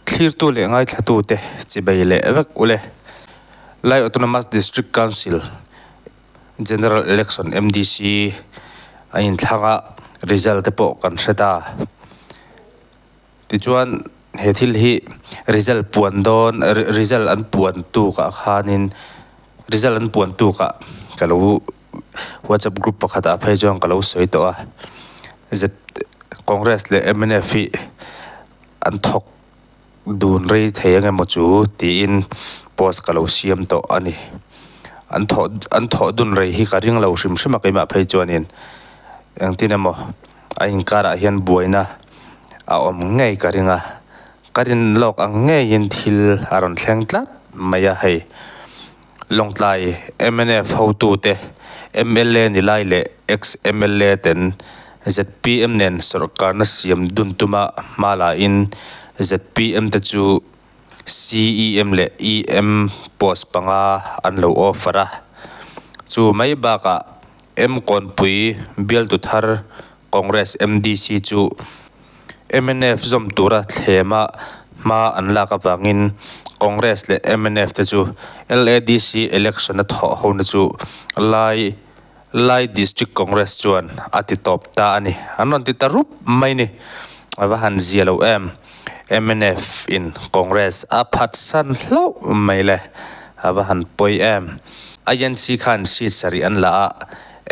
Thlirtu leh ngaithlatute chibei leh vek ule. Lai Autonomous District Council General Election MDC a inthlang a, result te pawh kan hre ta. Tichuan he thil hi result puan dawn result an puan tukah khanin result an puan tukah ka lo whatsapp group pakhatah phei chuan ka lo sawi tawh a z congress leh mnf hi an thawk dun rei thei ang emaw chu tiin post ka lo siam tawh a ni an thawh an thawh dun rei hi ka ring lo hrim hrim a keimah phei chuanin engtin emaw. A inkarah hian buaina a awm ngei ka ring a, ka rin lawk ang ngeiin thil a rawn thleng tlat mai a hei. Lawngtlai mnf hotute mla ni lai leh ex mla ten zpm nen sawrkarna siam dun tuma hma lain zpm te chu CEM leh EM post panga an lo offer a. Chu mai bakah M Kawnpui bialtu thar Congress MDC chu mnf zawm tura thlema hma an lak avangin Congress leh mnf te chu LADC election a thawh hona chu Lai Lai District Congress chuan a ti tawp ta a ni. An rawn ti ta rup mai ni. A va han zia lo em. Mnf in Congress a phatsan hlauh mai le. A va han pawi em. INC khan seat sarih an la a,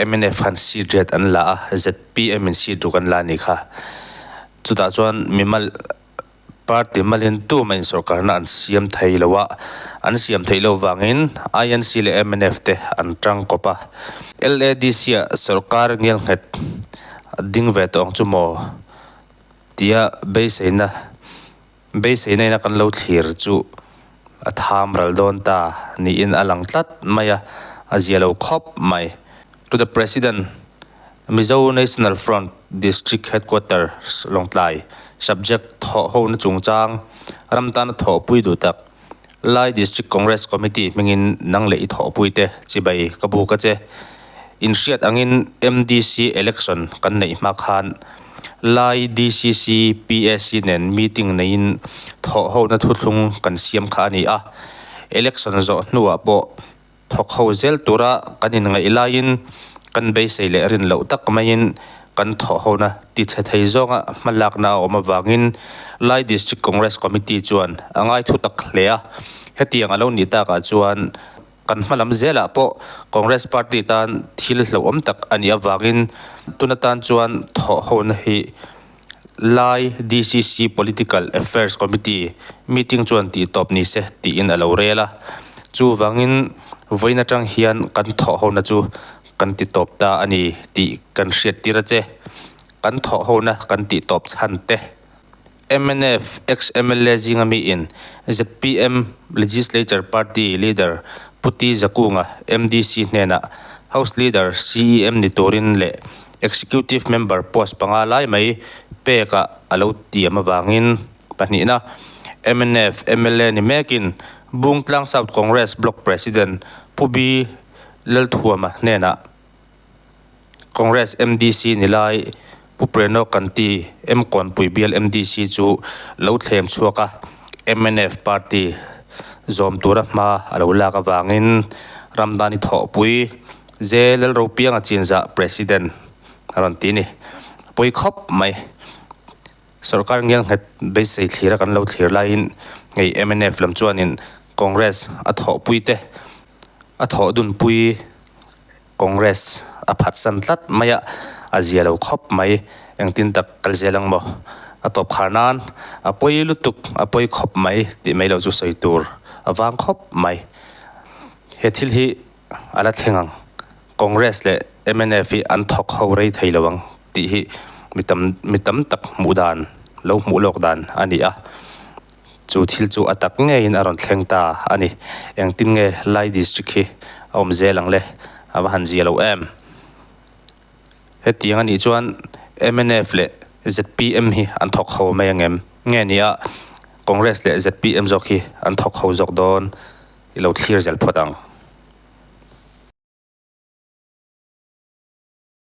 mnf khan seat riat an la a, zpm in seat ruk an la a ni kha. Chutah chuan mimal. Party malin tuma insawrkarna an siam thei lo a, an siam theih loh vangin INC leh mnf te an tang kawp a. LADC-ah sawrkar ngelnghet a ding ve tawh ang chu maw? tia beiseina beiseina ina kan lo thlir chu a tham ral dawn ta niin a lang tlat mai a, a zia lo khawp mai. To the President. Mizo National Front District Headquarters Lawngtlai Subject thawh hona chungchang ram tana thawhpui duh tak Lai District Congress Committee hmingin nang leh i thawhpuite chibai ka buk a che. Inhriat angin MDC election kan neih hma khan Lai DCC PAC nen meeting neiin thawh hona thuthlung kan siam kha a ni a. Election zawh hnuah pawh Thawk ho zel tura kan inngaih laiin kan beisei leh rin loh tak maiin kan thawh hona ti chhe thei zawnga hmalakna a awm avangin Lai District Congress Committee chuan a ngai thu tak hle a. Hetiang a lo nih takah chuan kan hmalam zelah pawh Congress Party tan thil hlauhawm tak a nih avangin tun atan chuan thawh hona hi Lai DCC Political Affairs Committee meeting chuan tih tawp ni se tiin a lo rel a. Chuvangin vawiin atang hian kan thawh hona chu kan ti tawp ta a ni tih kan hriat tir a che. Kan thawh hona kan tih tawp chhan te. Mnf ex-MLA zinga miin zpm Legislature Party Leader Pu T Zakunga MDC hnenah House Leader CEM ni turin leh Executive Member post panga lai mai pekah a lo tiam avangin pahnihna mnf mla ni mekin Bungtlang South Congress Block President Pu B Lalthuama hnenah Congress MDC ni lai Pu Preno Kanti M Kawnpui bial MDC chu lo thlem chhuak a, mnf party zawm tura hma a lo lak avangin Ramdani thawhpui Ze Lalropianga chinzah President a rawn ti ni. A pawi khawp mai. Sorkar ngelnghet beisei thlir a kan lo thlir laiin hei mnf lam chuanin Congress a thawhpui te a thawh dunpui Congress a phatsan tlat mai a, a zia lo khawp mai. Engtin tak kal zel ang maw? A tawp khar nan a pawi lutuk a pawi khawp mai tih mai loh chu sawi tur a vang khawp mai. He thil hi A la thleng ang. Congress leh mnf hi an thawk ho rei thei lo ang tih hi mi tam mi tam tak hmuh dan lo hmuh lawk dan a ni a. Chu thil chu a tak ngeiin a rawn thleng ta a ni. Engtin nge Lai District hi a awm zel ang le? A va han zia lo em? Hetiang a nih chuan mnf leh zpm hi an thawk ho mai ang em? Nge ni a Congress leh zpm zawk hi an thawk ho zawk dawn? I lo thlir zel phawt ang.